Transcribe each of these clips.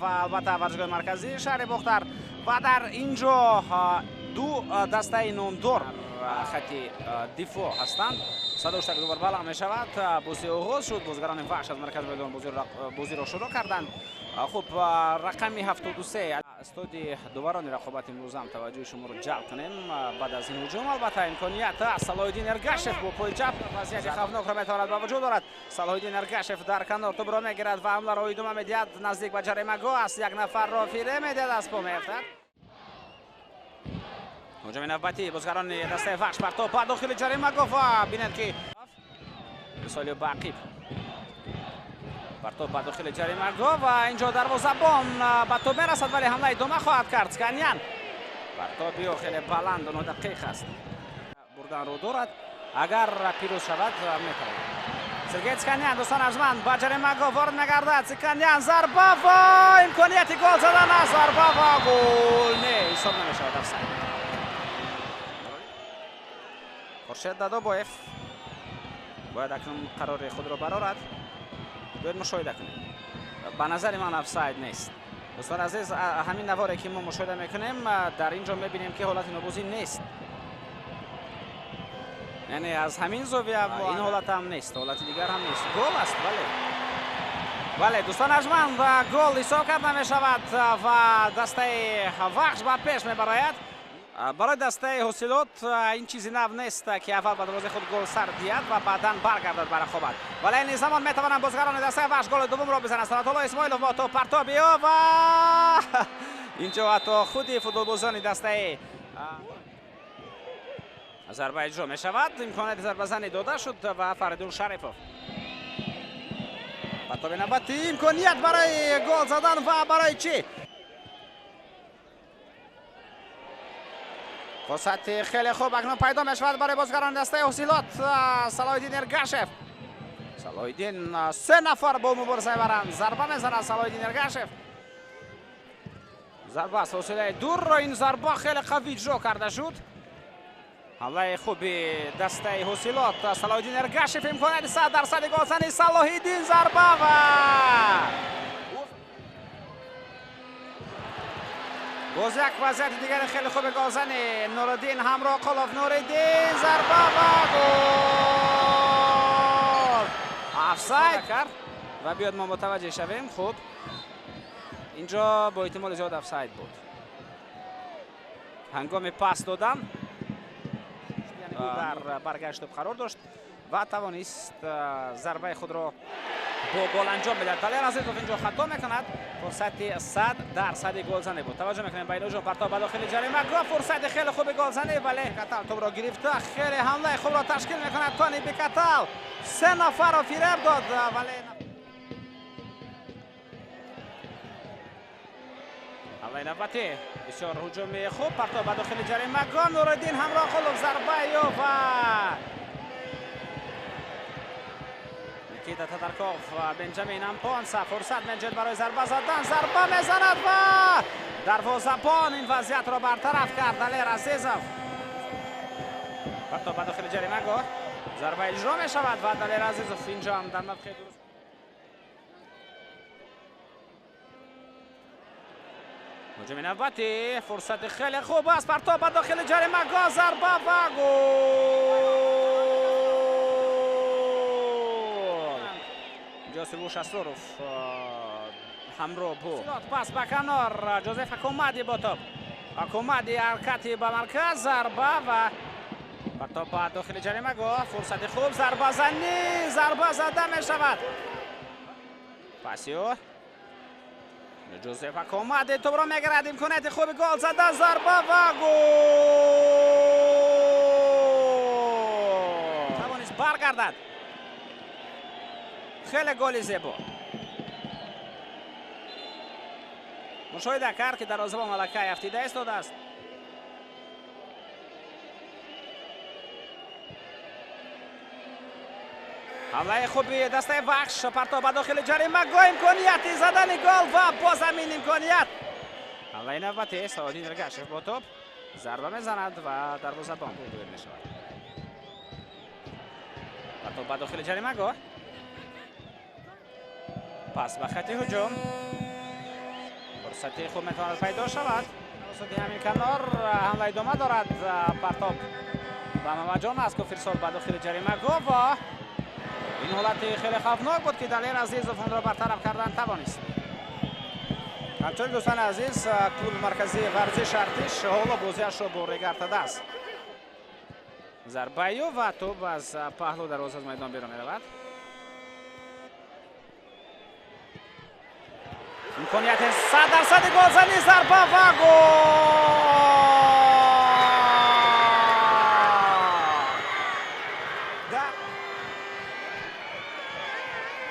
Ва албатта варзишгоҳи марказии шаҳри Бохтар ва дар ин ҷо ду дастаи номдор хати дифоъ ҳастанд. Садош так дубор баланд мешавад. Бозӣ оғоз шуд. Бозигарони Вахш аз маркази майдон бозиро шурӯъ карданд. Хуб, рақами 73 истоди дуварони рақобат имрӯз ҳам таваҷҷӯҳи шуморо ҷалб кунем. Баъд аз ин ҳуҷум албатта имконият аст. Салоҳиддин Эргашев бо пои чап вазъияти хавфнокро метавонад ба вуҷуд орад. Салоҳиддин Эргашев дар канор тӯбро мегирад ва ҳамларо идома медиҳад. Наздик ба ҷаримагоҳ аст. Як нафарро фире медиҳад, аз по меафтад. Ҳуҷуми навбатӣ бозигарони дастаи Вахш, партоб ба дохили ҷаримагоҳ ва бинед ки мисоли ба ақиб партоб ба дохили ҷаримагоҳ ва инҷо дарвозабон ба тӯб мерасад, вале ҳамла идома хоҳад кард. Сканян партоби ӯ хеле баланду нодақиқ аст. Бурданро дорад, агар пирӯз шавад метавонад. Сергей Цканян, дӯстон арҷманд, ба ҷаримагоҳ ворид мегардад. Цканян зарба ва имконияти гол задан аст. Зарба ва гол не, ҳисоб намешавад, офсайд. Хуршед Дадобоев бояд акнун қарори худро барорад. Бояд мушоҳида кунем. Ба назари ман офсайд нест. Дӯстон азиз, ҳамин наворе ки мо мушоҳида мекунем, дар ин ҷо мебинем ки ҳолати нобозӣ нест. Яъне аз ҳамин зовия ин ҳолат ҳам нест, ҳолати дигар ҳам нест. Гол аст, бале. Бале, дӯстон арҷманд, гол ҳисоб карда мешавад ва дастаи Вахш ба пеш мебарояд. Барои дастаи Ҳосилот ин чизи нав нест ки аввал ба дарвозаи худ гол сар диҳад ва баъдан баргардад ба рақобат. Вале ин замон метавонанд бозигарони дастаи Вахш голи дуввумро бизананд. Санатулло Исмоилов бо топ партоби ӯ ва инҷо ҳатто худи футболбозони дастаи зарба иҷро мешавад. Имконияти зарбазанӣ дода шуд ва Фаридун Шарипов партоби навбатӣ, имконият барои гол задан ва барои чӣ? Фурсати хеле хуб акнун пайдо мешавад барои бозигарони дастаи Ҳосилот. Салоҳиддин Эргашев. Салоҳиддин, се нафар бо мубориза мебаранд. Зарба мезанад Салоҳиддин Эргашев. Зарба аз фосилаи дурро, ин зарба хеле қавӣ иҷро карда шуд. Ҳамлаи хуби дастаи Ҳосилот. Салоҳиддин Эргашев, имконияти 100% голзани Салоҳиддин, зарба ва боз як вазъияти дигари хеле хуби голзани Нуриддин Ҳамроқулов. Нуриддин зарба ва гол. Офсайд кард ва биёд мо мутаваҷҷеҳ шавем. Хуб, инҷо бо эҳтимоли зиёд офсайд буд. Ҳангоми пас додан дар баргашт тӯб қарор дошт ва тавонист зарбаи худро бо гол анҷом медиҳад. Далер Азизов инҷо хато мекунад. Фурсати 100% голзанӣ буд. Таваҷҷӯҳ мекунем ба ин ҳуҷум. Партоб ба дохили ҷаримагоҳ, фурсати хеле хуби голзанӣ, вале Катал тӯбро гирифта, хеле ҳамлаи хубро ташкил мекунад. Тони Бекатал се нафарро фиреб дод, вале ҳамлаи навбатӣ бисёр ҳуҷуми хуб. Партоб ба дохили ҷаримагоҳ, Нуриддин Ҳамроқулов, зарбаи ӯ ва Никита Татарков, Бенҷамин Ампонса фурсат меҷӯяд барои зарба задан. Зарба мезанад ва дарвозабон ин вазъиятро бартараф кард. Далер Азизов. Партоб ба дохили ҷаримагоҳ, зарба иҷро мешавад ва Далер Азизов инҷо ҳам дар мавқеи дуруст. Ҳуҷуми навбатӣ, фурсати хеле хуб аст. Партоб ба дохили ҷаримагоҳ, зарба ва гол. Ҷосивуш Асроров ҳамроҳ буд. Пас ба канор, Ҷозеф Акомади бо топ. Акомади ҳаракати ба марказ, зарба ва партоб ба дохили ҷаримагоҳ. Фурсати хуб, зарбазанӣ, зарба зада мешавад. Паси ӯ Ҷозеф Акомади тӯбро мегирад. Имконияти хуби гол зада, зарба ва гол. Тавонист баргардад. Хеле голи зебо. Мушоҳида кард ки дарвозабон аллакай афтида истодааст. Ҳамлаи хуби дастаи Вахш, партоб ба дохили ҷаримагоҳ, имконияти задани гол ва боз ҳамин имконият. Ҳамлаи навбатӣ Салоҳиддин Эргашев бо топ зарба мезанад ва дарвозабон доир мешавад. Партоб ба дохили ҷаримагоҳ, пас ба хати ҳуҷум. Фурсати хуб метавонад пайдо шавад. Тавассути ҳамин канор ҳамла идома дорад. Партоб ба Мамаҷон Насков, ирсол ба дохили ҷаримагоҳ ва ин ҳолати хеле хавфнок буд, ки Далер Азизов онро бартараф кардан тавонист. Ҳамчунин, дӯстони азиз, клуби марказии варзиш Артиш ҳоло бозиашро бо Регар-ТадАЗ. Зарбаю ва тӯб аз паҳлу дарвоза аз майдон берун меравад. Имконияти 100 дарсади голзанӣ, зарба ва гол!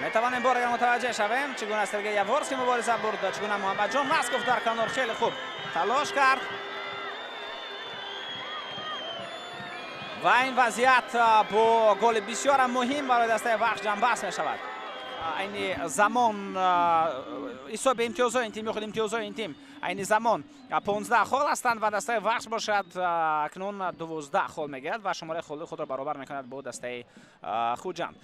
Метавонем бор дигар мутаваҷҷеҳ шавем, чӣ гуна Сергей Яворский мубориза бурд, чӣ гуна Муҳаммадҷон Насков дар канор хеле хуб талош кард ва ин вазъият бо голи бисёрам муҳим барои дастаи Вахш ҷамъбаст мешавад. Айни замон ҳисоби имтиёзҳои ин тим ё худ имтиёзҳои ин тим айни замон 15 хол ҳастанд ва дастаи Вахш бошад, акнун 12 хол мегирад ва шумораи холи худро баробар мекунад бо дастаи Хуҷанд.